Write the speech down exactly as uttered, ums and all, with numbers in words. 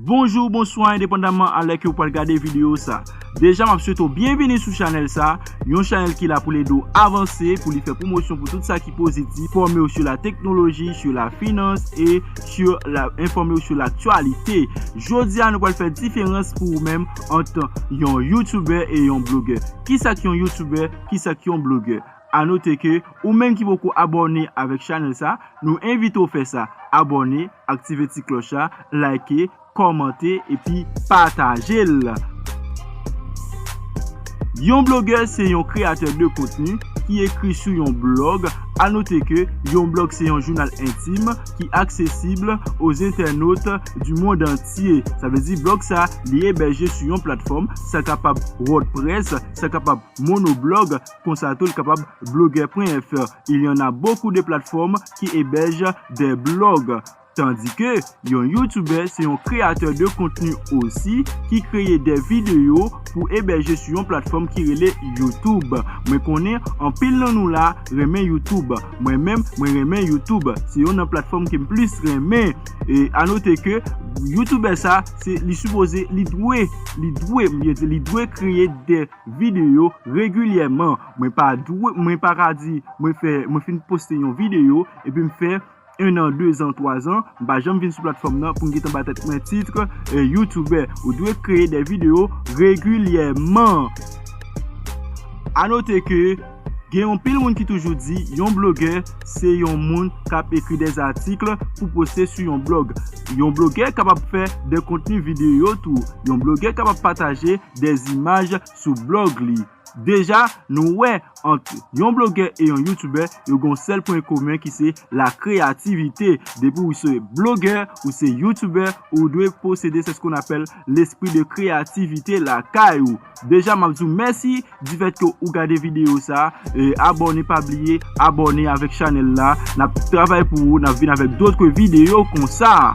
Bonjou, bonswa, endepandaman a lè ke w pral gade videyo sa. Deja, m ap swete w byenvini sou chanèl sa, yon chanèl ki la pou l ede w avanse, pou li fè pwomosyon pou tout sa ki pozitif, fòme w sou la teknoloji, sou la finans e sou la, enfòme w sou laktyalite. Jodi a, nou pral fè diferans pou ou menm ant yon youtubè e yon blogè. Kisa k yon youtubè? Kisa k yon blogè? A note ke ou menm ki poko abòne avèk chanèl sa, nou envite w fè sa. Abòne, aktive ti klòch la, like, kòmante epi pataje l. Yon blogè se yon kreyatè de kontni ki ekri sou yon blòg. A note ke yon blòg se yon jounal entim ki aksesib aux internautes du monde entier. Sa vle di blòg sa, li ebèje sou yon platfòm, sa kapab WordPress, sa kapab Monoblog, konsa tou li kapab blogger point F R. Il y en a beaucoup de plateformes qui hébergent des blogs. Tandis que yon youtubè se yon kreyatè de kontni osi ki kreye de videyo pou ebèje sou yon platfòm ki rele YouTube. Mwen konnen anpil nan nou la renmen YouTube. Mwen menm, mwen renmen YouTube. Se yon nan platfòm ke m plis renmen. E a note ke youtubè sa, se, li sipoze, li dwe, li dwe, m byen di, li dwe kreye de videyo regilyèman. Mwen pa dwe, mwen pa ka di, mwen fè, mwen fin poste yon videyo, epi m fè en an, de zan, twa zan, m pa janm vin sou platfòm nan pou m gentan ba tèt mwen tit, eh, youtubè. Ou dwe kreye de videyo regilyèman. A note ke gen yon pil moun ki toujou di yon blogè se yon moun k ap ekri de atik pou poste sou yon blòg. Yon blogè kapab fè de kontni videyo tou. Yon blogè kapab pataje de imaj sou blòg li. Deja, nou wè ant yon blogè e yon youtubè, yo gen yon sèl pwen komen ki se la kreyativite. Depi ou se blogè, ou se youtubè, ou dwe posede, c'est ce qu'on appelle l'esprit de créativité lakay ou. Deja, m ap di w mèsi difèt ke ou gade videyo sa. E, abòne, pa bliye, abòne avèk chanèl la. N ap travay pou ou, n ap vin avèk dòt videyo konsa.